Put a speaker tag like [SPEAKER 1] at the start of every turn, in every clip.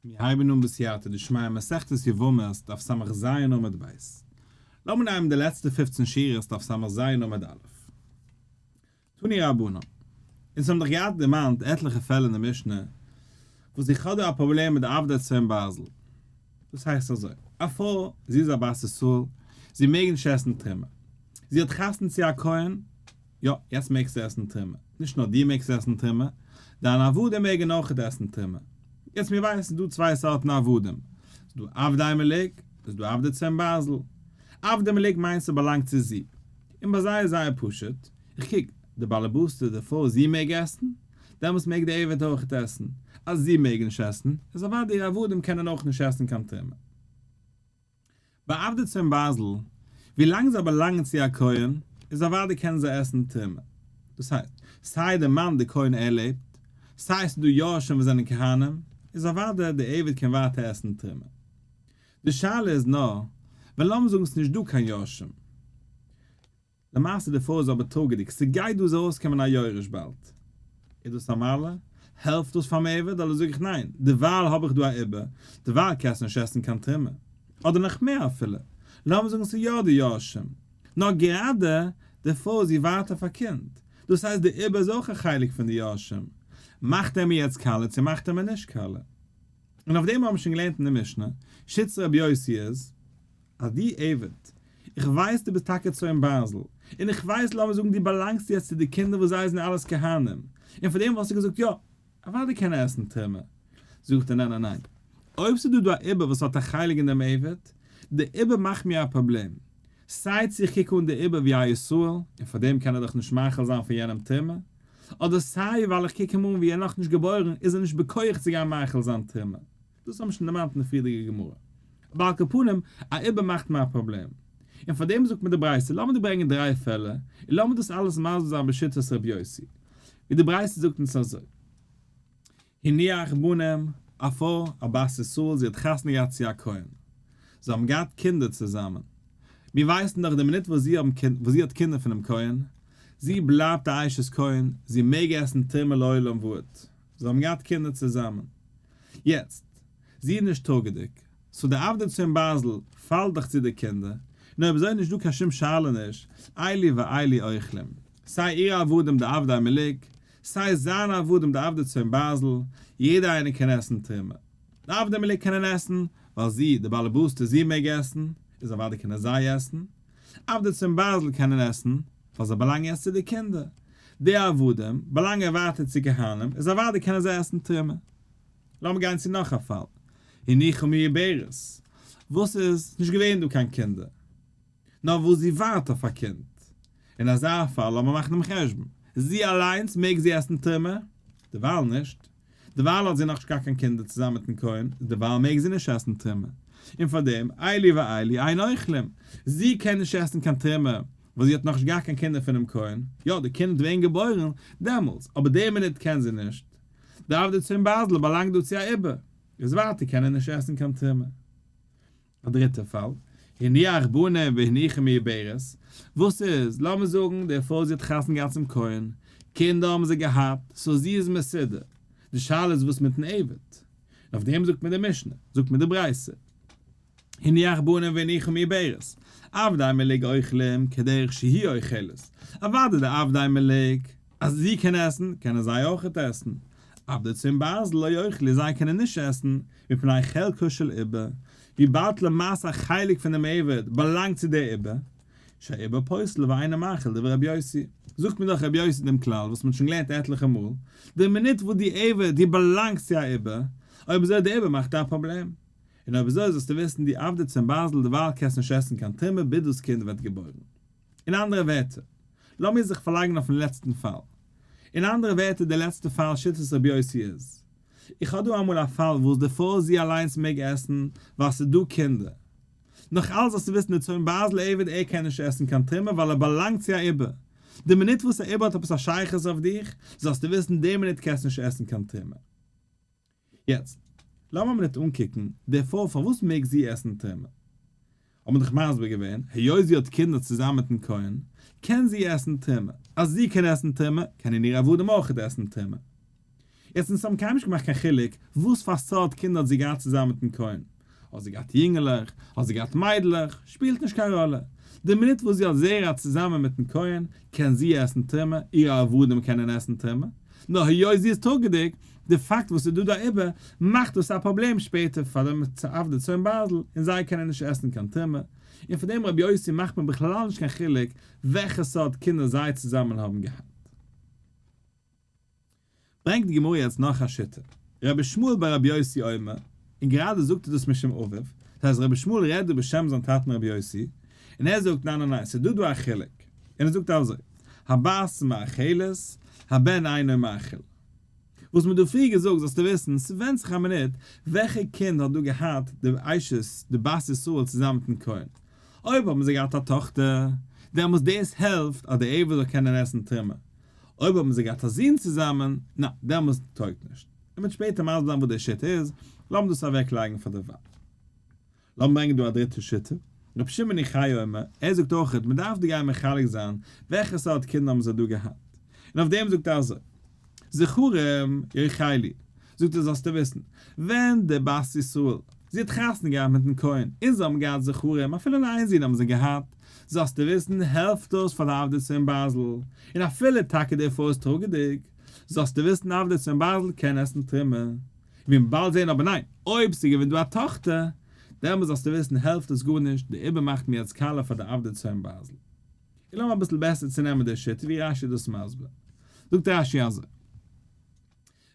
[SPEAKER 1] מיר הייבן אן בסייעתא דשמיא מסכת יבמות דף ס"ז עמוד ב'. לאמיר נעמען די לעצטע פופצן שורות דף ס"ז עמוד א'. תנו רבנן. אונז האבן דאך געהאט דערמאנט עטליכע פעלער אין די משנה וואס איך האב דא א פראבלעם מיט די עבדי צאן ברזל. דאס הייסט אזוי, א פרוי, זי איז א בת ישראל, זי מעג נישט עסן תרומה. זי האט חתונה צו א כהן, יא, יעצט מעגסטו עסן תרומה. נישט נאר דו מעגסט עסן תרומה, דיינע עבדים מעגן אויכעט עסן תרומה. יעצט מיר ווייסן ס'איז דא צוויי סארטן עבדים. ס'איז דא עבדי מלוג, ס'איז דא עבדי צאן ברזל. עבדי מלוג מיינט ס'באלאנגט צו זי. און ביי זיי איז זייער פשוט, איך קוק, די באלעבאסטע די פרוי זי מעג עסן, דעמאלטס מעג די עבד אויכעט עסן. אז זי מעג נישט עסן, איז אוודאי איר עבדים קענען אויך נישט עסן קיין תרומה. ביי עבדי צאן ברזל, ווילאנג זיי באלאנגען צו א כהן, איז אוודאי קענען זיי עסן תרומה. דאס הייסט, סיי דער מאן דער כהן ער לעבט, סיי ס'איז דא יורשים וואס זענען כהנים, איז אוודאי דער עבד קען ווייטער עסן תרומה. די שאלה איז נאר, ווען לאמיר זאגן ס'איז נישט דא קיין יורשים, למעשה די פרוי איז אבער טראגעדיג, ס'גייט דא ארויסקומען א יורש באלד. איז דאס א מעלה? העלפט דאס פאר'ן עבד? אדער זאג איך ניין, דערווייל האב איך דא א עובר, דערווייל קענסטו נישט עסן קיין תרומה. אדער נאך מער אפילו, לאמיר זאגן ס'איז יא די יורשים, נאר גראדע די פרוי זי ווארט אויף א קינד, דאס הייסט די עובר איז אויך א חלק פון די יורשים, מאכט ער מיר יעצט קאלע צו מאכט ער מיר נישט קאלע? און אויף דעם האבן מיר שוין געלערנט אין די משנה, שיטת רבי יוסי איז, אז דו עבד, איך ווייס דו ביסט טאקע צאן ברזל, און איך ווייס לאמיר זאגן דו באלאנגסט יעצט צו די קינדער וואס זיי זענען אלעס כהנים, און פאר דעם וואלסטו געזאגט יא, אוודאי קען ער עסן תרומה. זאגט ער ניין ניין ניין, אויב ס'איז דא דא א עובר וואס האט א חלק אין דעם עבד, די עובר מאכט מיר א פראבלעם, סיי צו איך קוק אן די עובר ווי א ישראל, און פאר דעם קען ער דאך נישט מאכיל זיין פון יענעם תרומה, אדער סיי ווייל איך קוק אים אן ווי ער נאכנישט געבוירן איז ער נישט בכח צו גיין מאכיל זיין תרומה. דאס האבן מיר שוין דערמאנט אין די פריערדיגע גמרא. אבער על כל פנים, א עובר מאכט מיר א פראבלעם. און פאר דעם זאגט מיר די ברייתא, לאמיר דיר ברענגען דריי פעלער, און לאמיר דאס אלעס מסביר זיין בשיטת רבי יוסי. ווי די ברייתא זאגט אונז אזוי. הניח בנים, א פרוי, א בת ישראל, זי האט חתונה געהאט צו א כהן. זיי האבן געהאט קינדער צוזאמען. מיר ווייסן דאך די מינוט וואס זי האבן וואס זי האט קינדער פונעם כהן, זי בלייבט א אשת כהן, זי מעג עסן תרומה לעולם ועד. זיי האבן געהאט קינדער צוזאמען. יעצט, זי איז נישט טראגעדיג, so די עבדי צאן ברזל פאלט דאך צו די קינדער, און אויב אזוי איז נישט דא קיין שום שאלה נישט, אלו ואלו אוכלים, סיי אירע עבדים די עבדי מלוג, סיי זיינע עבדים די עבדי צאן ברזל, יעדער איינער קען עסן תרומה. די עבדי מלוג קענען עסן, ווייל זי, די באלעבאסטע, זי מעג עסן, איז אוודאי קענען זיי עסן. עבדי צאן ברזל קענען עסן, ווייל זיי באלאנגען יעצט צו די קינדער. די עבדים באלאנגען ווייטער צו כהנים, איז אוודאי קענען זיי עסן תרומה. לאמיר גיין צו נאך א פאל. הניחה מעוברת, וואס איז נישט געווען דא קיין קינדער, נאר וואס זי ווארט אויף א קינד. אין אזא פאל לאמיר מאכן דעם חשבון, זי אליינס מעג זי עסן תרומה? דערווייל נישט. דערווייל האט זי נאכנישט געהאט קיין קינדער צוזאמען מיטן כהן, דערווייל מעג זי נישט עסן תרומה. און פארדעם, אלו ואלו אין אוכלים, זי קען נישט עסן קיין תרומה, ווייל זי האט נאכנישט געהאט קיין קינדער פונעם כהן, יא, די קינד וועט ווערן געבוירן דעמאלטס, אבער די מינוט קען זי נישט. די עבדי צאן ברזל באלאנגט דא צו א עובר, איז ווייטער קען ער נישט עסן קיין תרומה. א דריטע פאל, הניח בנים והניחה מעוברת, וואס איז, לאמיר זאגן די פרוי זי האט חתונה געהאט צום כהן, קינדער האבן זיי געהאט, so זי איז מסודר, די שאלה איז וואס מיטן עבד? און אויף דעם זאגט מיר די משנה, זאגט מיר די ברייתא, הניח בנים והניחה מעוברת, עבדי מלוג אוכלים כדרך שהיא אוכלת, אוודאי די עבדי מלוג, אז זי קען עסן, קענען זיי אויכעט עסן. עבדי צאן ברזל לא יאכלו, זיי קענען נישט עסן, מפני חלקו של עובר, וויבאלד למעשה א חלק פון דעם עבד באלאנגט צו דער עובר, שהעובר פוסל ואינו מאכיל דברי רבי יוסי. זאגט מיר דאך רבי יוסי דעם כלל וואס מען האט שוין געלערנט עטליכע מאל, די מינוט וואס די עבד דו באלאנגסט צו א עובר, אויב אזוי די עובר מאכט א פראבלעם. און אויב אזוי זאלסטו וויסן די עבדי צאן ברזל דערווייל קענסט נישט עסן קיין תרומה ביז דאס קינד ווערט געבוירן. אין אנדערע ווערטער, לאמיר זיך פארלייגן אויפן לעצטן פאל. אין אנדערע ווערטער די לעצטע פאל שיטת רבי יוסי איז, איך האב דא אמאל א פאל וואס די פרוי זי אליינס מעג עסן ווייל ס'איז דא קינדער. נאך אלס זאלסטו וויסן די צאן ברזל עבד ער קען נישט עסן קיין תרומה ווייל ער באלאנגט צו א עובר. די מינוט וואס א עובר האט עפעס א שייכות אויף דיך, זאלסטו וויסן די מינוט קענסט נישט עסן קיין תרומה. יעצט, לאמיר א מינוט אנקוקן די פרוי פארוואס מעג זי עסן תרומה? האט מען דאך מסביר געווען, היות זי האט קינדער צוזאמען מיטן כהן, קען זי עסן תרומה, אז זי קען עסן תרומה, קענען אירע עבדים אויכעט עסן תרומה. יעצט אונז האבן קיינמאל נישט געמאכט קיין חילוק וואס פאר סארט קינדער האט זי געהאט צוזאמען מיטן כהן, האט זי געהאט יונגעלעך, האט זי געהאט מיידלעך, שפילט נישט קיין ראלע, די מינוט וואס זי האט זרע צוזאמען מיטן כהן, קען זי עסן תרומה, אירע עבדים קענען עסן תרומה, נאר היות זי איז טראגעדיג, די פאקט וואס איז דא דא עיבור, מאכט דאס א פראבלעם שפעטער פאר די עבדי צאן ברזל, און זיי קענען נישט עסן קיין תרומה, און פאר דעם רבי יוסי מאכט מען בכלל נישט קיין חילוק וועלכע סארט קינדער זיי צוזאמען האבן געהאט. ברענגט די גמרא יעצט נאך א שיטה, רבי ישמעאל בר רבי יוסי אומר, און גראדע זאגט ער דאס משום אביו, דאס הייסט רבי ישמעאל רעדט דא בשם זיין טאטן רבי יוסי, און ער זאגט ניין ניין ניין ס'איז דא דא א חילוק, און ער זאגט אזוי, הבת מאכלת, הבן אינו מאכיל. וואס מ'האט דא פריער געזאגט זאלסטו וויסן, ס'ווענדט זיך א מינוט וועלכע קינד האט דא געהאט די אשת די בת ישראל צוזאמען מיטן כהן, אויב האבן זיי געהאט א טאכטער, דעמאלס דאס העלפט אז די עבד זאל קענען עסן תרומה, אויב האבן זיי געהאט א זון צוזאמען, נא, דעמאלס טויגט נישט. און מ'וועט שפעטער מסביר זיין וואס די שיטה איז, לאמיר דאס אוועק לייגן פאר דערווייל. לאמיר ברענגען דא א דריטע שיטה, רבי שמעון יוחאי אומר, ער זאגט אויכעט מ'דארף דא גיין מחלק זיין וועלכע סארט קינדער האבן זיי דא געהאט, און אויף דעם זאגט ער אזוי, זכרים יאכלו, זאגט ער זאלסטו וויסן, ווען די בת ישראל, זי האט חתונה געהאט מיטן כהן, און זיי האבן געהאט זכרים, אפילו נאר איין זון האבן זיי געהאט, זאלסטו וויסן, העלפט דאס פאר די עבדי צאן ברזל, און אפילו טאקע די פרוי איז טראגעדיג, זאלסטו וויסן עבדי צאן ברזל קען עסן תרומה. ווי מיר באלד זעהן אבער ניין, אויב ס'איז געווען דא א טאכטער, דעמאלס זאלסטו וויסן העלפט עס גארנישט, די עיבור מאכט מיר יעצט קאלע פאר די עבדי צאן ברזל. און לאמיר אביסל בעסער צונעמען די שיטה ווי רש"י איז דאס מסביר. זאגט רש"י אזוי.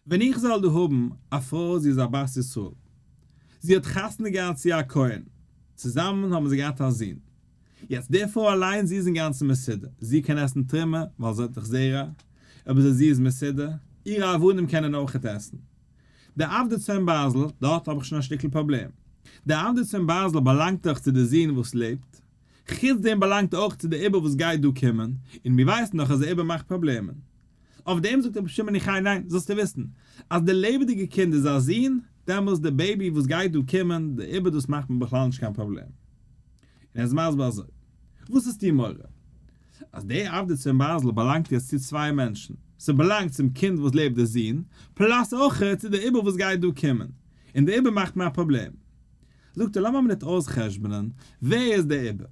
[SPEAKER 1] ווען איך זאל דא האבן א פרוי זי איז א בת ישראל, זי האט חתונה געהאט צו א כהן, צוזאמען האבן זיי געהאט א זון, יעצט די פרוי אליין זי איז אינגאנצן מסודר, זי קען עסן תרומה ווייל זי האט דאך זרע, אבער זי איז מסודר, אירע עבדים קענען אויכעט עסן. די עבדי צאן ברזל, דארט האב איך שוין א שטיקל פראבלעם. די עבדי צאן ברזל באלאנגט דאך צו די זון וואס לעבט, חוץ דעם באלאנגט אויך צו די עיבור וואס גייט דא קומען, און מיר ווייסן דאך אז די עיבור מאכט פראבלעמען. אויף דעם זאגט רבי שמעון יוחאי ניין, זאלסטו וויסן, אז די לעבעדיגע קינד איז א זון, דעמאלס די baby וואס גייט דא קומען, די עיבור דאס מאכט מיר בכלל נישט קיין פראבלעם. און ער איז מסביר אזוי, וואס האסטו מורא? אז די עבדי צאן ברזל באלאנגט יעצט צו צוויי מענטשן, ס'באלאנגט צום קינד וואס לעבט די זון, plus אויך צו די עיבור וואס גייט דא קומען, און די עיבור מאכט מיר א פראבלעם. זאגט ער לאמיר מינוט אויסחשבונען ווער איז די עיבור.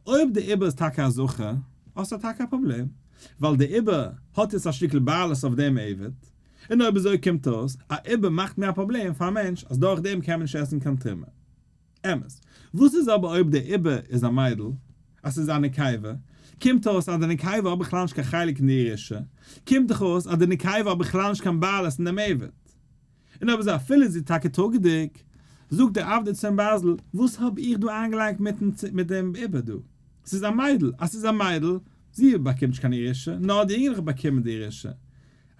[SPEAKER 1] אויב די עיבור איז טאקע א זכר, האסטו טאקע א פראבלעם, ווייל די עיבור האט יעצט א שטיקל בעלות אויף דעם עבד, און אויב אזוי קומט אויס א עיבור מאכט מער א פראבלעם פאר א מענטש אז דורך דעם קען מען נישט עסן קיין תרומה. אמת. וואס איז אבער אויב די עיבור איז א מיידל, אז ס'איז א נקבה, קומט אויס אז די נקבה האט בכלל נישט קיין חלק אין די ירושה, קומט דאך אויס אז די נקבה האט בכלל נישט קיין בעלות אין דעם עבד. און אויב אזוי אפילו איז זי טאקע טראגעדיג, זאגט דער עבדי צאן ברזל, וואס האב איך דא איינגעלייגט מיט דעם עיבור דא? ס'איז א מיידל, אז ס'איז א מיידל, זי באקומט נישט קיין ירושה, נאר די יונגעלעך באקומען די ירושה.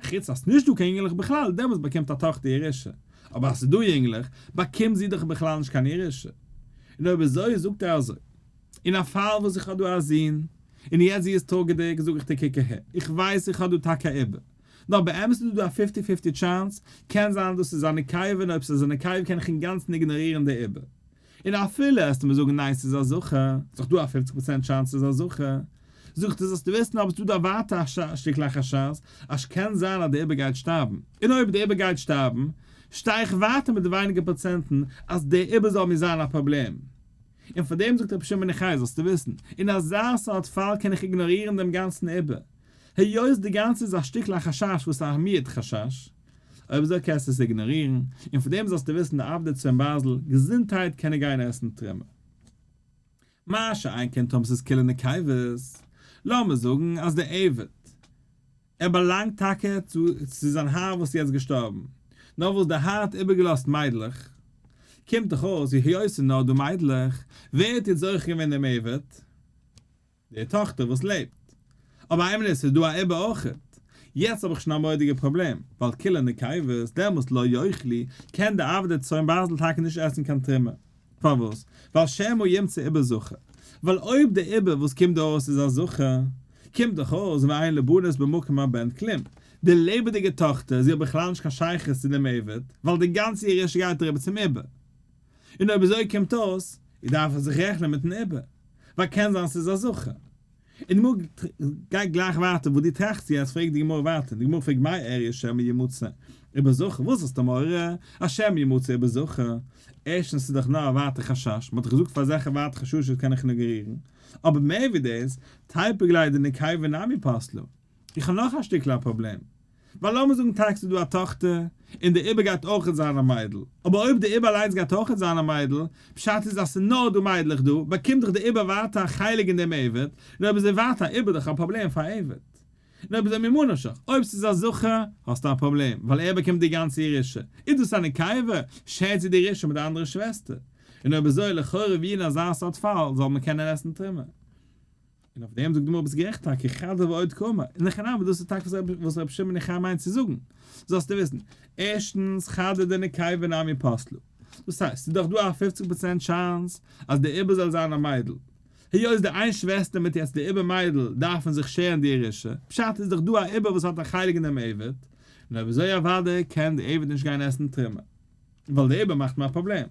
[SPEAKER 1] אחוץ אז ס'נישט דא קיין יונגעלעך בכלל, דעמאלטס באקומט א טאכטער ירושה, אבער אז ס'איז דא יונגעלעך, באקומט זי דאך בכלל נישט קיין ירושה. און אויב אזוי זאגט ער אזוי, אין א פאל וואס איך האב דא א זון, און יעצט זי איז טראגעדיג, זאג איך דיר קוק אהער, איך ווייס איך האב דא טאקע א עיבור, נאר באמת איז דא דא א fifty fifty chance, קען זיין דאס איז א נקבה און אויב ס'איז א נקבה קען איך אינגאנצן איגנארירן די עיבור. און אפילו עסטו מיר זאגן ניין ס'איז א זכר, איז דאך דא א 50% chance ס'איז א זכר. זאגט ער זאלסטו וויסן אבער ס'דא דא ווייטער א שטיקל א חשש אז ס'קען זיין אז די עיבור גייט שטארבן, און אויב די עיבור גייט שטארבן שטיי איך ווייטער מיט די ווייניגער פראצענטן אז די עיבור זאל מיר זיין א פראבלעם. און פאר דעם זאגט רבי שמעון בן יוחאי זאלסטו וויסן, אין אזא סארט פאל קען איך איגנארירן דעם גאנצן עיבור, היות די גאנצע איז א שטיקל א חשש וואס איז א מיעוט חשש, אויב אזוי קענסטו עס איגנארירן, און פאר דעם זאלסטו וויסן די עבדי צאן ברזל, געזונטהייט קען ער גיין עסן תרומה. מה שאין כן טאמער ס'איז כולן נקבות, לאמיר זאגן אז דער עבד, ער באלאנגט טאקע צו זיין האר וואס איז יעצט געשטארבן, נאר וואס דער האר האט איבערגעלאזט מיידלעך, קומט דאך אויס ווי היות ס'איז נאר דא מיידלעך, ווער האט יעצט זוכה געווען דעם עבד? די טאכטער וואס לעבט. אבער איין מינוט ס'איז דא א עיבור אויכעט. יעצט האב איך שוין א מורא'דיגע פראבלעם, ווייל כולן נקבות, דעמאלס לא יאכלו, קען די עבדי צאן ברזל טאקע נישט עסן קיין תרומה. פארוואס? ווייל שמא ימצא עיבור זכר. ווייל אויב די עיבור וואס קומט דא אויס איז א זכר, קומט דאך אויס ואין לבנות במקום הבן כלום. די לעבעדיגע טאכטער, זי האט בכלל נישט קיין שייכות צו דעם עבד, ווייל די גאנצע ירושה גייט אריבער צום עיבור. און אויב אזוי קומט אויס, איז דארף ער זיך רעכענען מיטן עיבור, ווייל קען זיין ס'איז א זכר. און די גמרא גייט גלייך ווייטער וואס דו טראכסט יעצט פרעגט די גמרא ווייטער, די גמרא פרעגט מאי איריא שמא ימצא עובר זכר, וואס האסטו מורא אז שמא ימצא עובר זכר, ערשטנס ס'איז דאך נאר א ווייטע חשש, מ'האט דאך געזאגט פאר אזעלכע ווייטע חששות קען איך איגנארירן, אבער מער ווי דאס, תיפוק ליה דנקבה נמי פסלה, איך האב נאך א שטיקל א פראבלעם, ווייל לאמיר זאגן טאקע ס'איז דא א טאכטער, און די עובר גייט אויכעט זיין א מיידל, אבער אויב די עובר אליינס גייט אויכעט זיין א מיידל, פשט איז אז ס'איז נאר דא מיידלעך דא, באקומט דאך די עובר ווייטער א חלק אין דעם עבד, און אויב אזוי ווייטער א עובר דאך א פראבלעם פאר עבד. און אויב אזוי ממה נפשך, אויב ס'איז א זכר, האסטו א פראבלעם, ווייל ער באקומט די גאנצע ירושה, איז דאס א נקבה, שערט זי די ירושה מיט די אנדערע שוועסטער. און אויב אזוי לכאורה ווי אין אזא סארט פאל זאל מען קענען עסן תרומה. און אויף דעם זאגט די גמרא ביסט גערעכט טאקע חדא ועוד קאמר, אין הכי נמי דאס איז טאקע וואס רבי שמעון בן יוחאי מיינט צו זאגן, זאלסטו וויסן, ערשטנס חדא דנקבה נמי פסלה, דאס הייסט ס'איז דאך דא א פופציג פראצענט chance אז די עובר זאל זיין א מיידל, היות די איין שוועסטער מיט יעצט די עובר מיידל דארפן זיך שערן די ירושה, פשט איז דאך דא א עובר וואס האט א חלק אין דעם עבד, און אויב אזוי אוודאי קען די עבד נישט גיין עסן תרומה. ווייל די עובר מאכט מיר א פראבלעם.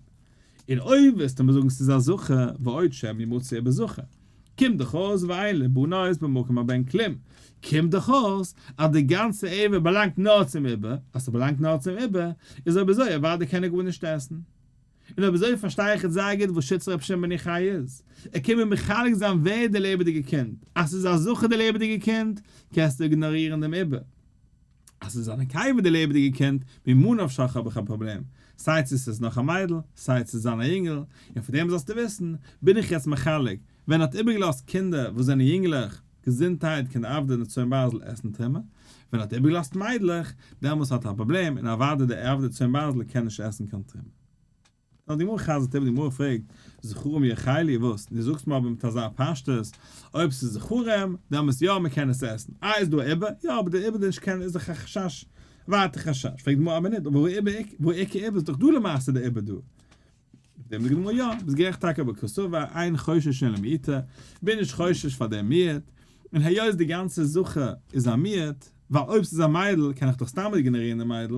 [SPEAKER 1] און אויב וועסטו מיר זאגן ס'איז א זכר ועוד שמא ימצא עובר זכר. קומט דאך אויס ואין לבנות במקום הבן כלום. קומט דאך אויס אז די גאנצע עבד באלאנגט נאר צום עובר, אז ס'באלאנגט נאר צום עובר, איז אויב אזוי אוודאי קען ער גארנישט עסן. און אויב אזוי פארשטיי איך יעצט זייער גוט וואס שיטת רבי שמעון בן יוחאי איז. ער קומט מיר מחלק זיין ווער איז די לעבעדיגע קינד. אז ס'איז א זכר די לעבעדיגע קינד, קענסטו איגנארירן דעם עובר. אז ס'איז א נקבה די לעבעדיגע קינד, ממה נפשך האב איך א פראבלעם, סיי צו ס'איז נאך א מיידל, סיי צו זיין א יונגל, און פון דעם זאלסטו וויסן, בין איך יעצט מחלק, ווען ער האט איבערגעלאזט קינדער וואס זענען יונגלעך, געזונטהייט קען די עבדי צאן ברזל עסן תרומה, ווען ער האט איבערגעלאזט מיידלעך, דעמאלס האט ער א פראבלעם, און אוודאי די עבדי צאן ברזל קען נישט עסן קיין תרומה. נאר די גמרא חזר'ט איבער, די גמרא פרעגט, זכרים יאכלו, וואס? דו זאגסט מיר אבער מיט אזא פשטות, אויב ס'איז זכרים, דעמאלס יא, מ'קען עס עסן. איי איז דא א עובר? יא, אבער די עובר נישט קענען איז דאך א חשש, ווייטער חשש. פרעגט די גמרא אבער ניט, אבער והא איכא עובר, איז דאך דא למעשה די עובר דא. אויף דעם זאגט די גמרא, יא, ביסט גערעכט טאקע, אבער קסבר, אין חוששין למיעוטא, בין נישט חושש פאר דעם מיעוט, און היות די גאנצע זכר איז א מיעוט, ווייל אויב ס'איז א מיידל קען איך דאך סתם איגנארירן די מיידל,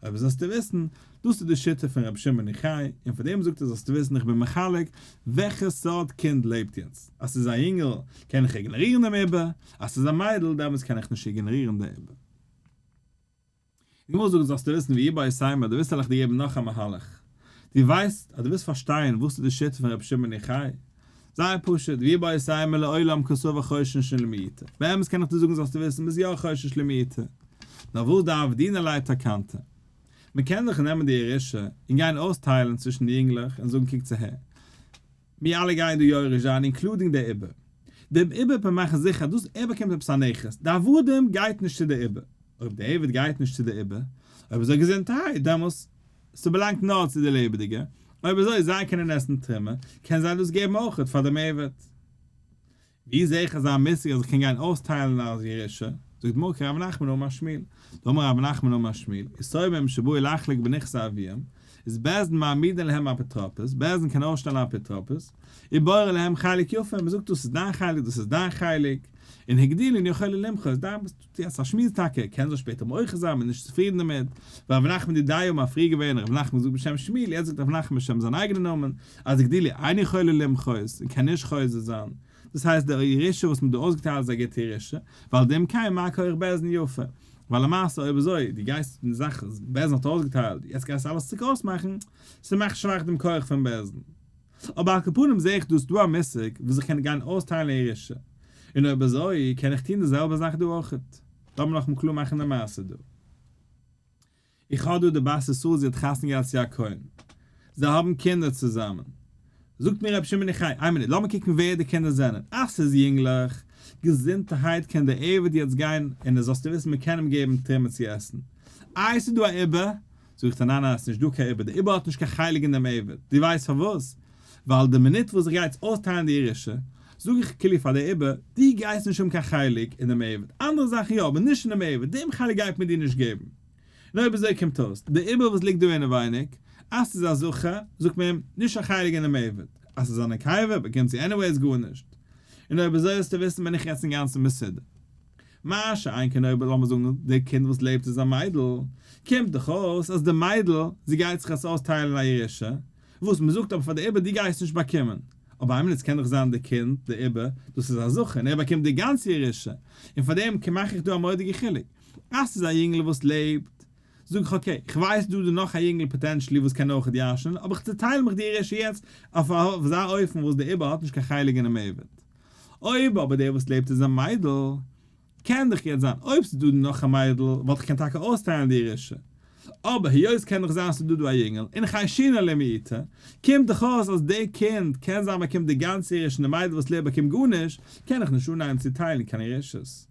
[SPEAKER 1] אויב זאלסטו וויסן, דאס איז די שיטה פון רבי שמעון בן יוחאי, און פאר דעם זאגט ער זאלסטו וויסן איך בין מחלק וועלכע סארט קינד לעבט יעצט, אז ס'איז א יונגל קען איך איגנארירן דעם עובר, אז ס'איז א מיידל דעמאלטס קען איך נישט איגנארירן די עובר. די גמרא זאגט זאלסטו וויסן ואיבעית אימא, דו ווילסט וועל איך דיר געבן נאך א מהלך, דו ווייסט אז דו ווילסט פארשטיין וואס איז די שיטה פון רבי שמעון בן יוחאי, זייער פשוט, ואיבעית אימא לעולם קסבר חוששין למיעוטא, באמת קען איך דיר זאגן זאלסטו וויסן ביסט יא חושש למיעוטא, נאר וואס דעבדינן ליה תקנתא, מען קען דאך נעמען די ירושה און גיין אויסטיילן צווישן די יונגלעך און זאגן קוקטס אהער, מיר אלע גייען דא יורש זיין including די עובר. דעם עובר וועט מען מאכן זיכער אז דאס ער באקומט עפעס א נכס, די עבדים גייט נישט צו די עובר. אויב די עבד גייט נישט צו די עובר, אויב אזוי געזונטהייט, דעמאלס ס'באלאנגט נאר צו די לעבעדיגע, אויב אזוי זיי קענען עסן תרומה, קען זיי דאס געבן אויכעט פאר דעם עבד. ווי זעה איך אזא מושג אז איך קען גיין אויסטיילן א ירושה? זאגט די גמרא כרב נחמן אמר שמואל, דאמר רב נחמן אמר שמואל, יתומים שבאו לחלוק בנכסי אביהם, איז בית דין מעמידין להם אפוטרופוס, בית דין קען אויסשטעלן א אפוטרופוס, ובורר להם חלק יפה, מען זאגט דאס איז דיין חלק, דאס איז דיין חלק, און הגדילו יכולין למחות, דיין ביסט יעצט א שמועס טאקע, קען זיך שפעטער מוחה זיין, מען איז נישט צופרידן דערמיט, ווייל רב נחמן דידיה האט פריער געווען, רב נחמן זאגט בשם שמואל, יעצט זאגט רב נחמן בשם זיין אייגענע נאמען, אז הגדילו אין יכולין למחות, און קען נישט חוזר זיין. דאס הייסט די ירושה וואס מען האט דא אויסגעטיילט איז א גוטע ירושה, ווייל דאם כן מה כח בית דין יפה. ווייל למעשה אויב אזוי, דו גייסט די זאך וואס בית דין האט אויסגעטיילט, יעצט גייסטו אלעס צוריק אויסמאכן, ס'מאכט שוואך דעם כח פון בית דין. אבער על כל פנים זעה איך דא ס'דא א מושג וואס איך קען גיין אויסטיילן ירושה, און אויב אזוי קען איך טון די זעלבע זאך דא אויכעט. לאמיר נאכאמאל קלאר מאכן די מעשה דא. איך האב דא די בת ישראל זי האט חתונה געהאט צו א כהן, זיי האבן קינדער צוזאמען, זאגט מיר רבי שמעון יוחאי, איין מינוט לאמיר קוקן ווער די קינדער זענען, אז ס'איז יונגלעך, געזונטערהייט קען דער עבד יעצט גיין און עס זאלסטו וויסן מ'קען אים געבן תרומה צו עסן, איי ס'איז דא א עובר, זאג איך דיר ניין ניין ס'איז נישט דא קיין עובר, די עובר האט נישט קיין חלק אין דעם עבד, דו ווייסט פארוואס? ווייל די מינוט וואס איך גיי יעצט אויסטיילן די ירושה, זאג איך כאילו פאר די עובר, דו גייסט נישט האבן קיין חלק אין דעם עבד, אנדערע זאכן יא, אבער נישט אין דעם עבד, דעם חלק גייט מען דיר נישט געבן. און אויב אזוי קומט אויס, די עובר וואס ליגט דא אינעווייניג, אז ס'איז א זכר, זאגט מען אים, נישט א חלק אינעם עבד, אז ס'איז א נקבה, באקומט זי anyways גארנישט. און אויב אזוי זאלסטו וויסן בין איך יעצט אינגאנצן מסודר. מה שאין כן אויב לאמיר זאגן די קינד וואס לעבט איז א מיידל, קומט דאך אויס אז די מיידל, זי גייט זיך יעצט אויסטיילן א ירושה, וואס מען זאגט אבער פאר די עובר דו גייסט נישט באקומען. אבער איין מינוט ס'קען דאך זיין די קינד, די עובר, דאס איז א זכר און ער באקומט די גאנצע ירושה, און פאר דעם מאך איך דא א מורא'דיגע חילוק, אז ס'איז א יונגל וואס לעבט, זאג איך okay, איך ווייס דא דא נאך א יונגל potentially וואס קען אויכעט ירש'נען, אבער איך צוטייל מיך די ירושה יעצט אויף אזא אופן וואס די עובר האט נישט קיין חלק אינעם עבד. אויב אבער דער וואס לעבט איז א מיידל, קען דאך יעצט זיין אויב ס'איז דא נאך א מיידל וואלט איך קען טאקע אויסטיילן די ירושה, אבער היות קען דאך זיין ס'איז דא דא א יונגל און חיישינן למעוטי, קומט דאך אויס אז די קינד קען זיין באקומט די גאנצע ירושה און די מיידל וואס לעבט באקומט גארנישט, קען איך נישט אנהייבן צו טיילן קיין ירושות.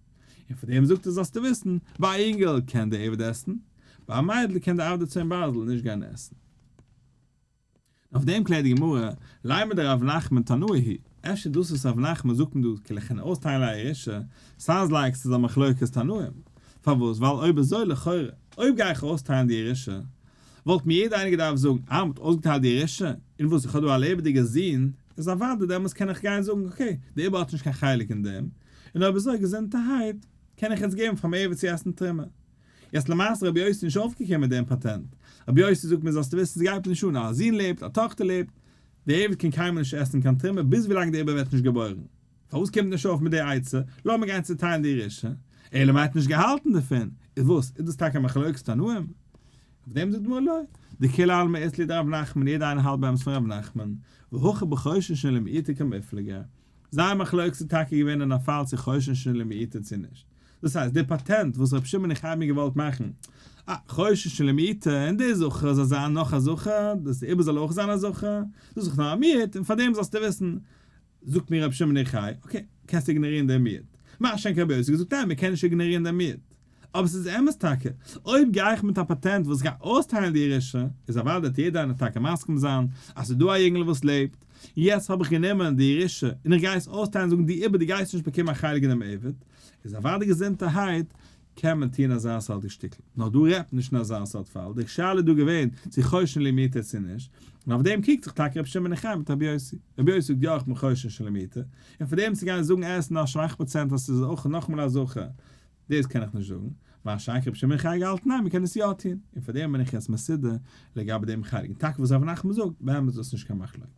[SPEAKER 1] און פאר דעם זאגט ער זאלסטו וויסן, ביי א יונגל קען די עבד עסן, ביי א מיידל קען די עבדי צאן ברזל נישט גיין עסן. אויף דעם קלערט די גמרא, לימא דרב נחמן תנאי היא, אפשר דאס וואס רב נחמן זאגט מיר דא כאילו כ'קען אויסטיילן א ירושה, sounds like ס'איז א מחלוקת תנאים. פארוואס? ווייל אויב אזוי לכאורה, אויב גיי איך אויסטיילן די ירושה, וואלט מיר יעדער איינער געדארפט זאגן, אה מ'האט אויסגעטיילט די ירושה, און וואס איך האב דא א לעבעדיגע זון, איז אוודאי דעמאלטס קען איך גיין זאגן okay, די עובר האט נישט קיין חלק אין דעם, און אויב אזוי געזונטערהייט, קען איך יעצט געבן פאר'ן עבד צו עסן תרומה. יעצט למעשה רבי יוסי איז נישט אויפגעקומען מיט דעם פאטענט, רבי יוסי זאגט מיר זאלסטו וויסן ס'גייט מיר נישט אן, א זון לעבט, א טאכטער לעבט, די עבד קען קיינמאל נישט עסן קיין תרומה ביז ווילאנג די עובר ווערט נישט געבוירן, פארוואס קומט נישט אויף מיט די עצה, לאמיר גיין צוטיילן די ירושה, אלא מאי האט נישט געהאלטן דערפון, איז וואס, איז דאס טאקע א מחלוקת תנאים? אויף דעם זאגט די גמרא לא, דכולי עלמא אית להו דרב נחמן, יעדער איינער האלט באמת פון רב נחמן, והכא בחוששין למעוטי קמיפלגי, זייער מחלוקת איז טאקע געווען אין א פאל צו חוששין למעוטי צו נישט. דאס הייסט, די פאטענט וואס רבי שמעון יוחאי האט מיר געוואלט מאכן, אה, חוששין למעוטי, און די זכר זאל זיין נאך א זכר, דאס די עובר זאל אויך זיין א זכר, דאס איז דאך נאר א מיעוט, און פארדעם זאלסטו וויסן, זאגט מיר רבי שמעון יוחאי, okay, קענסט איגנארירן דעם מיעוט. מה שאין כן רבי יוסי האט געזאגט, ניין, מען קען נישט איגנארירן דעם מיעוט. אבער ס'איז אמת טאקע, אויב גיי איך מיט א פאטענט וואס גייט אויסטיילן די ירושה, איז אוודאי וועט יעדער איינער טאקע מסכים זיין אז ס'איז דא א יונגל וואס לעבט, און יעצט האב איך גענומען די ירושה און איך גיי עס אויסטיילן זאגן די עובר דו גייסט נישט באקומען א חלק אינעם עבד, איז אוודאי געזונטערהייט קען מען טון אזא סארט שטיקל, נאר דא רעדט מען נישט אין אזא סארט פאל, די שאלה איז דא געווען צו חוששין למעוטי צו נישט, און אויף דעם קריגט זיך טאקע רבי שמעון בן יוחאי מיט רבי יוסי, רבי יוסי זאגט יא איך בין חושש למעוטי, און פאר דעם צו גיין זאגן עס איז נאר שוואך פראצענט אז ס'איז אויך נאכאמאל א זכר, דאס קען איך נישט זאגן, מה שאין כן רבי שמעון בן יוחאי געהאלטן ניין מ'קען עס יא טון, און פאר דעם בין איך יעצט מסודר לגבי דעם חלק, און טאקע וואס ר' נחמן זאגט, באמת איז דאס נישט קיין מחלוקת.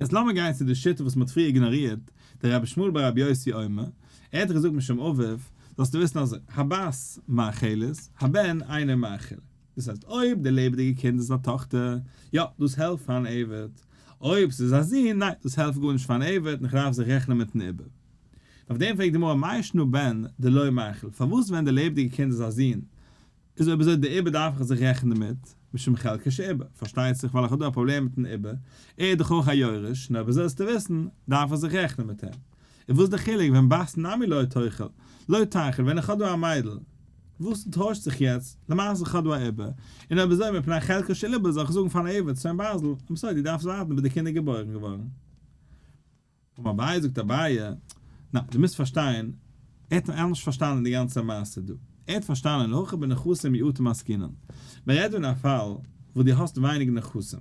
[SPEAKER 1] יעצט לאמיר גיין צו די שיטה וואס מ'האט פריער איגנארירט, דער רבי ישמעאל בר רבי יוסי אומר, ער האט געזאגט משום אביו, זאלסטו וויסן אזוי, הבת מאכלת, הבן אינו מאכיל. דאס הייסט אויב די לעבעדיגע קינד איז א טאכטער, יא, דאס העלפט פארן עבד. אויב ס'איז א זון, ניין, דאס העלפט גארנישט פארן עבד און כ'דארף זיך רעכענען מיטן עובר. אויף דעם פרעגט די גמרא מאי שנא בן דלא מאכיל, פארוואס ווען די לעבעדיגע קינד איז א זון, איז אויב אזוי די עובר דארף איך זיך רעכענען מיט, משום חלקו של עובר, פארשטייט זיך ווייל איך האב דא א פראבלעם מיטן עובר, ער איז דאך אויך א יורש, און אויב אזוי זאלסטו וויסן, דארף איך זיך רעכענען מיט אים. און וואס איז די חילוק ווען בת נמי לא תאכל, לא תאכיל, ווען איך האב דא א מיידל, וואס טוישט זיך יעצט, למעשה איך האב דא א עובר, און אויב אזוי מפני חלקו של עובר זאל איך זאגן פארן עבד צאן ברזל, I'm sorry דו דארפסט ווארטן ביז די קינד איז געבוירן געווארן. אמר אביי זאגט אביי, ניין, דו מוזט פארשטיין, ער האט אנדערש פארשטאנען די גאנצע מעשה דא. ער האט פארשטאנען הכא בנכסים מועטים עסקינן. מען רעדט דא אין א פאל וואס דו האסט ווייניג נכסים.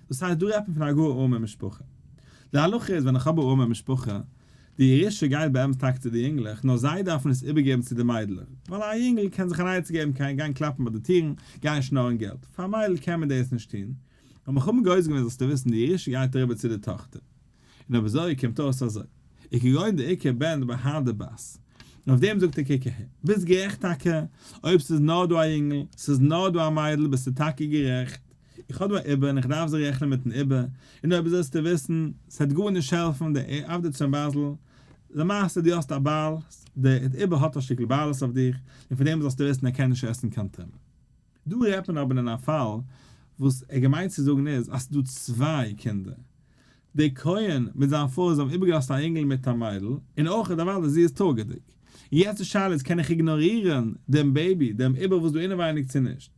[SPEAKER 1] דאס הייסט דא רעדט מען פון א גאר ארעמע משפחה. די הלכה איז ווען איך האב א ארעמע משפחה, די ירושה גייט באמת טאקע צו די יונגלעך, נאר זיי דארפן עס איבערגעבן צו די מיידלעך. ווייל א יונגל קען זיך אן עצה געבן קען גיין קלאפן ביי די טירן, גיין שנארן געלט. פאר א מיידל קען מען דאס נישט טון. און מ'האבן גוזר געווען זאלסטו וויסן די ירושה גייט אריבער צו די טאכטער. און אויב אזוי קומט אויס אזוי, וכגון דאיכא בן בהדי בת, און אויף דעם זאגט ער קוק אהער, ביסט גערעכט טאקע, אויב ס'איז נאר דא א יונגל, ס'איז נאר דא א מיידל ביסטו טאקע גערעכט, איך האב דא א עובר און איך דארף זיך רעכענען מיטן עובר, און אויב אזוי זאלסטו וויסן, ס'וועט גארנישט העלפן די עבדי צאן ברזל, למעשה דו האסט א בעלות, די עובר האט א שטיקל בעלות אויף דיך, און פון דעם זאלסטו וויסן ער קען נישט עסן קיין תרומה. דא רעדט מען אבער אין א פאל וואס ער געמיינט צו זאגן איז אז ס'איז דא צוויי קינדער, דער כהן מיט זיין פרוי זיי האבן איבערגעלאזט א אינגל מיט א מיידל, און אויך אוודאי זי איז טראגעדיג. יעצט די שאלה איז קען איך איגנארירן דעם baby, דעם עובר וואס דא אינעווייניג צו נישט?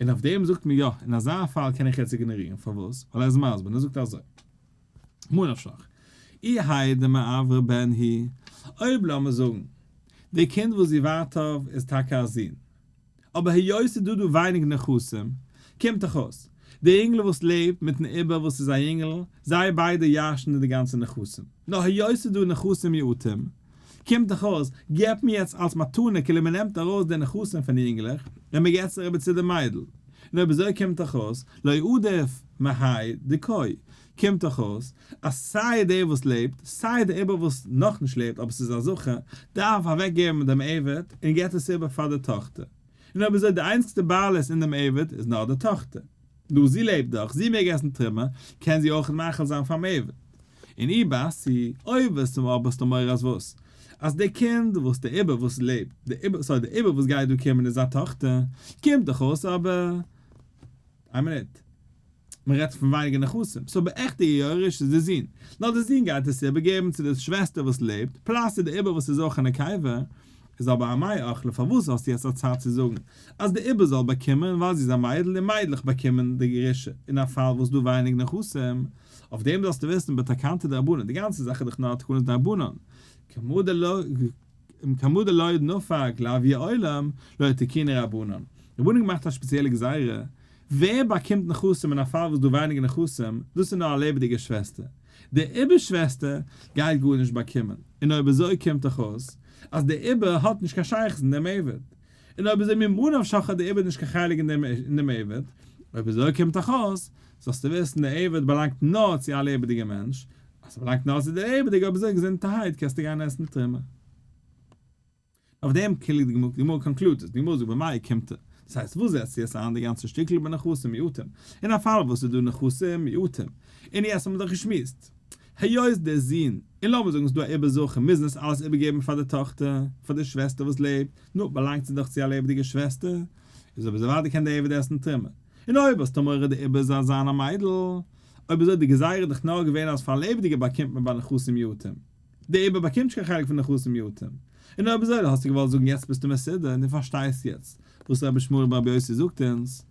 [SPEAKER 1] און אויף דעם זאגט מען יא, אין אזא פאל קען איך יעצט איגנארירן, פארוואס? ווייל ער איז מסביר און ער זאגט אזוי, ממה נפשך, אי האי דמעברא בן הוא, אויב לאמיר זאגן די קינד וואס זי ווארט אויף איז טאקע א זון, אבער היות ס'איז דא דא ווייניג נכסים, קומט דאך אויס, די אינגל וואס לעבט מיטן עובר וואס איז א יונגל, זיי ביידע ירש'נען די גאנצע נכסים. נאר היות ס'איז דא נכסים מועטים, קומט דאך אויס, געבט מען יעצט אלס מתנה כאילו מ'נעמט ארויס די נכסים פון די יונגלעך, און מ'געבט עס אריבער צו די מיידל. און אויב אזוי קומט דאך אויס, לא עדיף מהאי דקאי, קומט דאך אויס אז סיי דער וואס לעבט, סיי דער עובר וואס נאכנישט לעבט אבער ס'איז א זכר, דארף אוועקגעבן דעם עבד און געבט עס איבער פאר די טאכטער. און אויב אזוי די איינציגסטע בעלות אין דעם עבד איז נאר די טאכטער. נו זי לעבט דאך, זי מעג עסן תרומה, קען זי אויך מאכיל זיין פאר'ן עבד. און אי בת היא, אויב וועסטו אבער האסטו מורא אז וואס? אז די קינד וואס די עובר וואס לעבט, די עובר, sorry די עובר וואס גייט דא קומען איז א טאכטער, קומט דאך אויס אבער, איין מינוט, מען רעדט פון ווייניגער נכסים, so בעכט די יורש איז די זון, נאר די זון גייט עס איבערגעבן צו די שוועסטער וואס לעבט, plus צו די עובר וואס איז אויך א נקבה, איז אבער אמאי אכלה, פארוואס האסטו יעצט א צד צו זאגן אז די עובר זאל באקומען ווייל זי איז א מיידל און מיידלעך באקומען די ירושה אין א פאל וואס דא ווייניג נכסים, אויף דעם זאלסטו וויסן בתקנתא דרבנן, די גאנצע זאך איז דאך נאר א תקנת דרבנן, כמה דלא נפק לאויר עולם לא תקינו רבנן, רבנן געמאכט א שפעציעלע גזירה, ווער באקומט נכסים אין א פאל וואס דא ווייניגער נכסים, דאס איז נאר א לעבעדיגע שוועסטער, די עובר שוועסטער גייט גארנישט באקומען, און אויב אזוי קומט דאך אויס אז די עובר האט נישט קיין שייכות אין דעם עבד, און אויב אזוי ממה נפשך האט די עבד נישט קיין חלק אין דעם עבד, אויב אזוי קומט דאך אויס, זאלסטו וויסן די עבד באלאנגט נאר צו א לעבעדיגע מענטש, אז ס'באלאנגט נאר צו די לעבעדיגע אויב אזוי געזונטערהייט קענסטו גיין עסן תרומה. אויף דעם קלוגט די גמרא, די גמרא conclude עס, די גמרא זאגט במאי אוקימתא, דאס הייסט וואס זעצט יעצט איין די גאנצע שטיקל בנכסים מועטים, אין א פאל וואס איז דא נכסים מועטים, און יעצט האבן מיר דאך געשמועסט, היות דער זון, און לאמיר זאגן ס'איז דא א עובר זכר מוזן עס אלעס איבערגעבן פאר די טאכטער, פאר די שוועסטער וואס לעבט, נו, באלאנגט זי דאך צו א לעבעדיגע שוועסטער, איז אויב אזוי ווייטער קען דער עבד עסן תרומה. און אויב האסטו מורא די עובר זאל זיין א מיידל, אויב אזוי די גזירה איז דאך נאר געווען אז פאר לעבעדיגע באקומט מען ביי נכסים מועטים, די עובר באקומט נישט קיין חלק פון נכסים מועטים. און אויב אזוי האסטו געוואלט זאגן יעצט ביסטו מסודר און דו פארשטייסט יעצט וואס רבי ישמעאל ברבי יוסי זאגט אונז,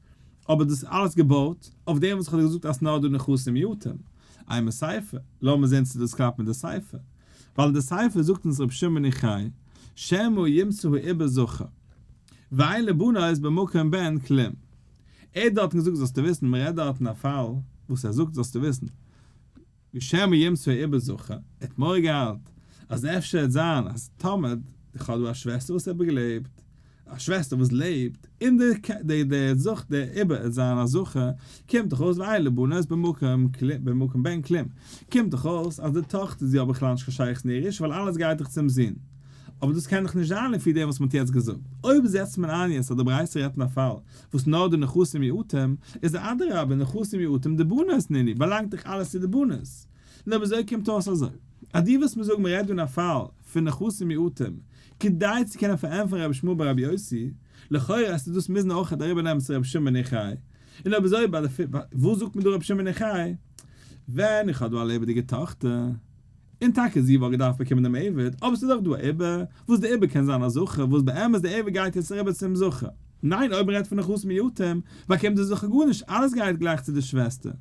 [SPEAKER 1] אבער דאס איז אלעס געבויט אויף דעם וואס איך האב דיר געזאגט אז ס'נאר דא נכסים מועטים. אימא סיפא, לאמיר זען צו דאס קלאפט מיט די סיפא. ווייל אין די סיפא זאגט אונז רבי שמעון בן יוחאי, שמא ימצא העובר זכר, ואין לבנות במקום בן כלום. ער האט דארטן געזאגט זאלסטו וויסן, מ'רעדט דארטן א פאל וואס ער זאגט זאלסטו וויסן, שמא ימצא העובר זכר, ער האט מורא געהאט אז אפשר וועט זיין אז טאמער איך האב דא א שוועסטער וואס האט איבערגעלעבט, א שוועסטער וואס לעבט, און די די זכ די עובר וועט זיין א זכר, קומט דאך אויס ואין לבנות במקום במקום בן כלום, קומט דאך אויס אז די טאכטער זי האט בכלל נישט קיין שייכות אין ירושה ווייל אלעס גייט דאך צום זון. אבער דאס קען דאך נישט זיין לפי דעם וואס מען האט יעצט געזאגט. אויב זעצט מען איין יעצט אז די ברייתא רעדט אין א פאל וואס נאר די נכסים מועטים, איז אדרבה נכסים מועטים דבנות נינהו, באלאנגט דאך אלעס צו די בנות. און אויב אזוי קומט אויס אזוי, אז דו וועסט מיר זאגן מען רעדט דא אין א פאל פון נכסים מועטים, כדי צו קענען פארענטפערן רבי ישמעאל ברבי יוסי, לכאורה וועסטו דאס מוזן אויך אריבער נעמען צו רבי שמעון בן יוחאי, און אויב אזוי ביי די וואס זאגט מען דא רבי שמעון בן יוחאי? ווען איך האב דא א לעבעדיגע טאכטער, און טאקע זי וואלט געדארפט באקומען דעם עבד, אבער ס'איז דאך דא א עובר, וואס די עובר קען זיין א זכר, וואס באמת די עבד גייט יעצט אריבער צום זכר. ניין, אויב מ'רעדט פון נכסים מועטים, באקומט די זכר גארנישט, אלעס גייט גלייך צו די שוועסטער.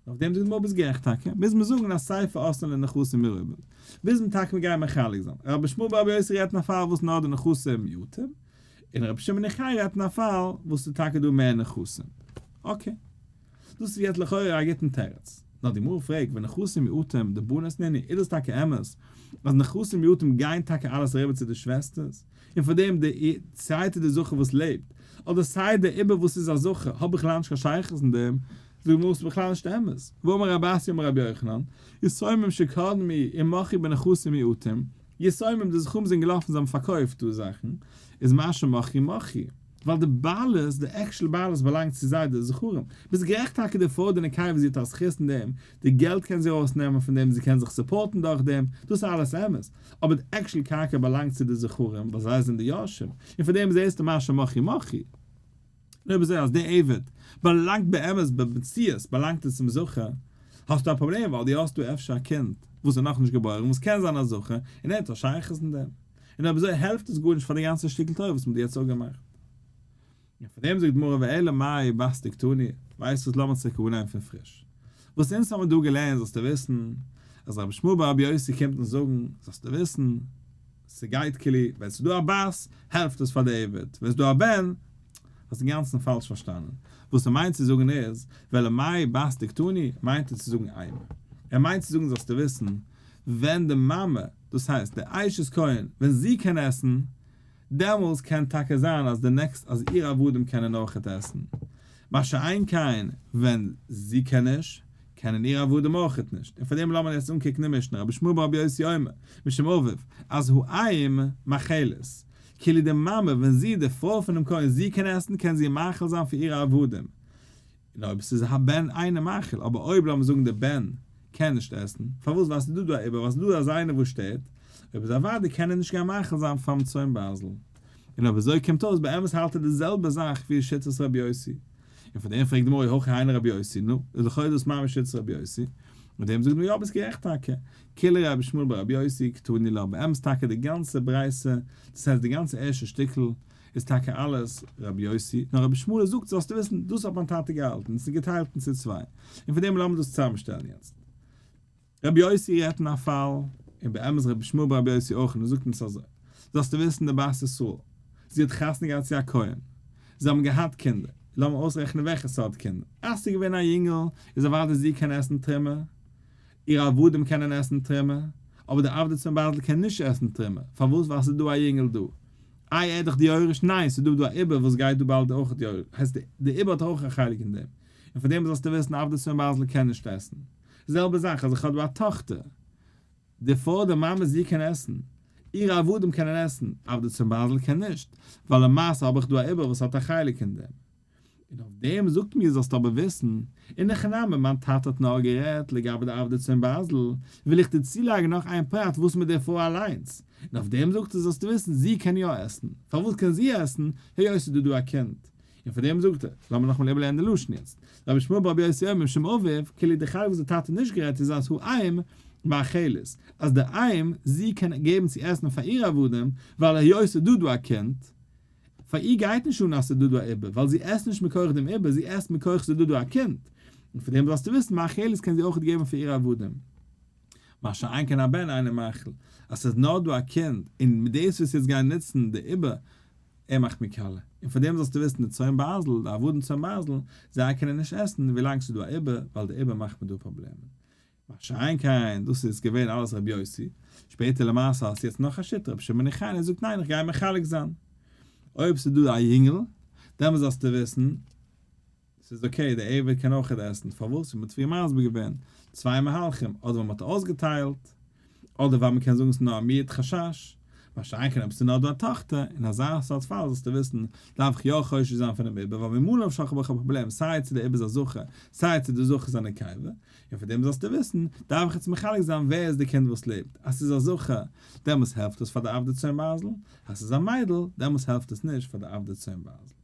[SPEAKER 1] אויף דעם זאגט די גמרא ביסט גערעכט טאקע, מוז מען זאגן אז סיפא אתאן לנכסים מרובים, מוז מען טאקע גיין מחלק זיין, רבי ישמעאל ברבי יוסי רעדט אין א פאל וואס נאר די נכסים מועטים, און רבי שמעון בן יוחאי רעדט אין א פאל וואס ס'איז טאקע דא מער נכסים. okay. דאס איז יעצט לכאורה א גוטן תירוץ. נאר די גמרא פרעגט, ונכסים מועטים דבנות נינהו, איז דאס טאקע אמת אז נכסים מועטים גייען טאקע אלעס אריבער צו די שוועסטערס, און פאר דעם די סיי די זכר וואס לעבט, אדער סיי די עובר וואס איז א זכר, האט בכלל נישט קיין שייכות אין דעם, זאגט די גמרא ס'איז בכלל נישט אמת, והאמר רב אסי אמר רבי יוחנן, יתומים שקדמו ומכרו בנכסים מועטים, יתומים די זכרים זענען געלאפן זיי האבן פארקויפט דא זאכן, איז מה שמכרו מכרו. ווייל די בעלות, די actual בעלות באלאנגט צו זיי די זכרים. ביסט גערעכט טאקע די פרוי די נקבה זי האט א זכות אין דעם, די געלט קען זי ארויס נעמען פון דעם זי קען זיך support ן דורך דעם, דאס איז אלעס אמת, אבער די actual קרקע באלאנגט צו די זכרים ווייל זיי זענען די יורשים, און פון דעם זעסטו מה שמכרו מכרו. און אויב אזוי אז די עבד באלאנגט באמת במציאות באלאנגט עס צום זכר, האסטו א פראבלעם ווייל דו האסט דא אפשר א קינד וואס איז נאכנישט געבוירן וואס קען זיין א זכר און ער האט א שייכות אין דעם. און אויב אזוי העלפט עס גארנישט פאר די גאנצע שטיקל תורה וואס מ'האט יעצט אפגעמאכט. און פאר דעם זאגט די גמרא ואלא מאי בת דקתני, ווייסט וואס לאמיר צוריק אנהייבן פון פריש. וואס אונז האמיר דא געלערנט זאלסטו וויסן, אז רבי ישמעאל בר רבי יוסי קומט אונז זאגן, זאלסטו וויסן, ס'גייט כאילו, ווען ס'איז דא א בת, העלפט עס פאר די עבד, ווען ס'איז דא א בן, האסט אינגאנצן פאלש פארשטאנען. וואס ער מיינט צו זאגן איז, ואלא מאי בת דקתני, מיינט ער צו זאגן אימא. ער מיינט צו זאגן זאלסטו וויסן, ווען די מאמע, דאס הייסט די אשת כהן, ווען זי קען עסן, דעמאלס קען טאקע זיין אז די next אז אירע עבדים קענען אויכעט עסן. מה שאין כן ווען זי קען נישט, קענען אירע עבדים אויכעט נישט, און פאר דעם לאמיר יעצט אנקוקן די משנה, רבי ישמעאל ברבי יוסי אומר, משום אביו, אז האם מאכלת, כאילו די מאמע ווען זי די פרוי פונעם כהן זי קען עסן קען זי מאכיל זיין פאר אירע עבדים, און אויב עס איז הבן אינו מאכיל, אבער אויב לאמיר זאגן די בן קען נישט עסן, פארוואס ווייל ס'איז דא דא א עובר, ווייל ס'איז דא אזא איינער וואס שטערט, אויב איז אוודאי קען ער נישט גיין מאכיל זיין פארן צאן ברזל. און אויב אזוי קומט אויס באמת האלט ער די זעלבע זאך ווי שיטת רבי יוסי. און פאר דעם פרעגט די גמרא אי הכי היינו רבי יוסי, נו, איז לכאו' דאס ממש שיטת רבי יוסי. און דעם זאגט די גמרא יא ביסט גערעכט טאקע, כולה רבי ישמעאל ברבי יוסי קתני לה, באמת טאקע די גאנצע ברייתא, דאס הייסט די גאנצע ערשטע שטיקל, איז טאקע אלעס רבי יוסי, נאר רבי ישמעאל זאגט זאלסטו וויסן, דאס האט מיין טאטע געהאלטן, עס איז געטיילט אין צו צוויי, און פון דעם לאמיר דאס צוזאמשטעלן יעצט. רבי יוסי רעדט אין א פאל, און באמת רבי ישמעאל ברבי יוסי אויך, און ער זאגט אונז אזוי, זאלסטו וויסן די בת ישראל, זי האט חתונה געהאט צו א כהן, זיי האבן געהאט קינדער, לאמיר אויסרעכענען וועלכע סארט קינדער, אז ס'איז געווען א יונגל, איז אוודאי זי קען עסן תרומה, אירע עבדים קענען עסן תרומה, אבער די עבדי צאן ברזל קען נישט עסן תרומה, פארוואס? ווייל ס'איז דא א יונגל דא. איי ער איז דאך די יורש? ניין, ס'איז דא דא א עובר וואס גייט דא באלד אויך די יורש, הייסט די עובר האט אויך א חלק אין דעם, און פאר דעם זאלסטו וויסן עבדי צאן ברזל קען נישט עסן. זעלבע זאך אז איך האב דא א טאכטער, די פרוי די מאמע זי קען עסן, אירע עבדים קענען עסן, עבדי צאן ברזל קען נישט, ווייל למעשה האב איך דא א עובר וואס האט א חלק אין דעם. און אויף דעם זאגט מיר זאלסט אבער וויסן, אין הכי נמי מיין טאטע האט נאר גערעדט לגבי די עבדי צאן ברזל, וויל איך דיר צולייגן נאך איין פרט וואס מיט די פרוי אליינס, און אויף דעם זאגט ער זאלסטו וויסן זי קען יא עסן, פארוואס קען זי עסן, היות ס'איז דא דא א קינד, און פאר דעם זאגט ער, לאמיר נאכאמאל איבערלערנען די לשון יעצט, רבי ישמעאל ברבי יוסי אומר משום אביו, כאילו די חלק וואס די טאטע האט נישט גערעדט איז אז האם מאכלת, אז די אם זי קען געבן צו עסן פאר אירע עבדים, ווייל היות ס'איז דא דא א קינד, פאר איר גייט נישט אן אז ס'איז דא דא א עובר, ווייל זי עסט נישט מכח דעם עובר, זי עסט מכח ס'איז דא דא א קינד. און פאר דעם זאלסטו וויסן, מאכלת קען זי אויך געבן פאר אירע עבדים. מה שאין כן הבן אינו מאכיל, אז ס'איז נאר דא א קינד, און מיט דאס וואס יעצט גייען נוצן די עובר, ער מאכט מיר קאלע. און פאר דעם זאלסטו וויסן, די צאן ברזל, די עבדים צאן ברזל, זיי קענען נישט עסן ווילאנג ס'איז דא א עובר, ווייל די עובר מאכט מיר דא פראבלעמען. מה שאין כן, דאס איז געווען אלעס רבי יוסי, שפעטער למעשה האסטו יעצט נאך א שיטה, רבי שמעון בן יוחאי זאגט ניין איך גיי מחלק זיין, אויב ס'איז דא א יונגל, דעמאלס זאלסטו וויסן, ס'איז okay דער עבד קען אויכעט עסן, פארוואס? ווי מ'האט פריער מסביר געווען, צוויי מהלכים, אדער ווייל מ'האט אויסגעטיילט, אדער ווייל מ'קען זאגן ס'איז נאר א מיעוט חשש, מה שאין כן אויב ס'איז נאר דא א טאכטער, אין אזא סארט פאל זאלסטו וויסן, דארף איך יא חושש זיין פונעם עובר, ווייל ממה נפשך האב איך א פראבלעם סיי צו דער עובר איז א זכר, סיי צו דער זכר איז א נקבה, און פאר דעם זאלסטו וויסן, דארף איך יעצט מחלק זיין ווער איז די קינד וואס לעבט, אז ס'איז א זכר, דעמאלס העלפט עס פאר די עבדי צאן ברזל, אז ס'איז א מיידל, דעמאלס העלפט עס נישט פאר די עבדי צאן ברזל.